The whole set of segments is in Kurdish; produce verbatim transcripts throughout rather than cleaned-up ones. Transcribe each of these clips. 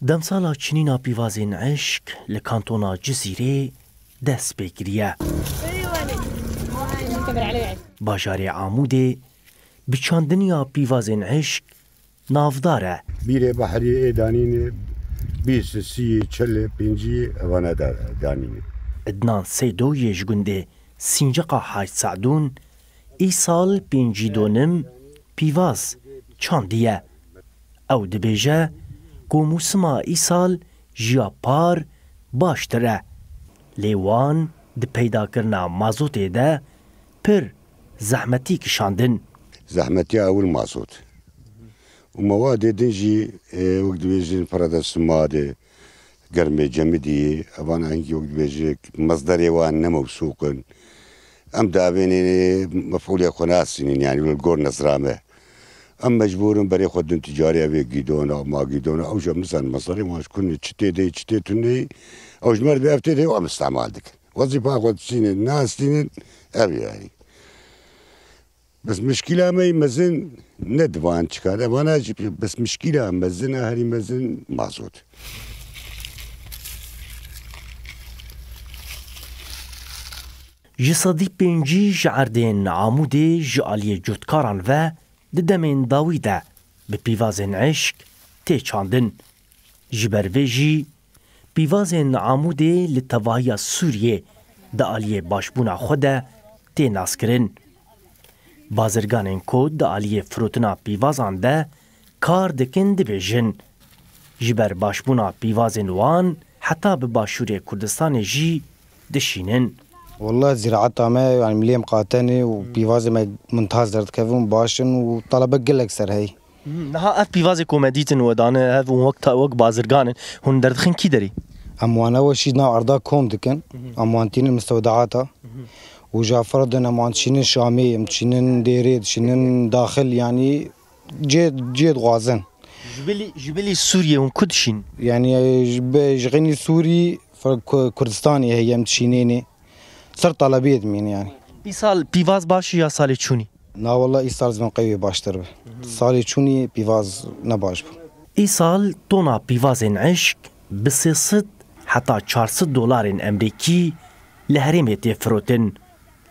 Demsala çinîna pîvazên eşk li kantona Cizîrê dest pê kiriye. Bajarê Amûdê bi çandiniya pîvazên eşk navdar e. Bîrê behrî ê danînê bîst, sî, çil, pêncî evana da-, danînê. Idnan Seydo yê ji gundê Sînceqa Hac Se'dûn îsal pêncî donim pîvaz çandiye. Ew dibêje ku mûsima îsal ji ya par baştir e. Lê wan di peydakirina mazotê de pir zehmetî kişandin. Zehmetiya ewil mazot. Û mewadê din jî, e, wek dibêjin, pere de sima de, germê cemidî, evan hingî wek dibêje, mezderê wan ne mewsûq in. Em diavênê mefûlê xwe nastînin, yanî li gor nezra me. Em mecbûr in berê xwe din ticarê evê gîdona, ma gîdona, ew jî em nizanin mezderê wan ji ku ne, çi tê de, çi tê tune, ew ji me re dibê ev tê de, ew em îstemal dikin. Wezîfa xwe distînin, nastînin, ev yanî. Bes mişkîla me yî mezin ne divan çikan. Evana jî bes mişkîla mezin a herî mezin mazot. Ji sedî pêncî ji erdên Amûdê ji aliyê cotkaran ve di demên dawî de bi pîvazên eşk tê çandin. Ji ber vê jî pîvazên Amûdê li tevahiya Sûriyê di aliyê başbûna xwe de tê naskirin. Bazirganên ku di aliyê firotina pîvazan de kar dikin dibêjin, ji ber başbûna pîvazên wan heta bi Başûrê Kurdistanê jî dişînin. Wallah zîraeta me, yanî milê em qatenê û pîvazê me mintaz derdikevin, baş in û talebe gelek ser heyî. Mhm. Niha ev pîvazê ku me dîtin we dane hev û wek ta-, wek bazirgan in, hûn derdixin kî derî? Em wan ew şî nav erda kom dikin. Mhm. Em wan tînin mistewdeata. Mhm. Û ji fir din em wan dişînin Şamê, em dişînin Dêrê, dişînin daxil, yanî cê, cê dixwazin. Ji bilî, ji bilî Sûriyê hûn ku dişîn? Yanî ji be-, ji xînî Sûrî, fir-, Ku-, Kurdistanê heye em dişînênê. Ser talebiyê dimîn yanî. Îsal pîvaz baş ya salê çûnî? Na wela îsal zimên qey wê baştir bi. Salê çûnî pîvaz ne baş bû. Îsal tona pîvazên eşk bi sê sed heta çar sed dolarên emrîkî li herêmê tê firotin.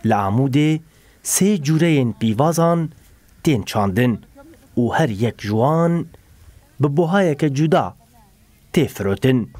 Li Amûdê sê cûreyên pîvazan tên çandin û her yek ji wan bi buhayeke cuda tê firotin.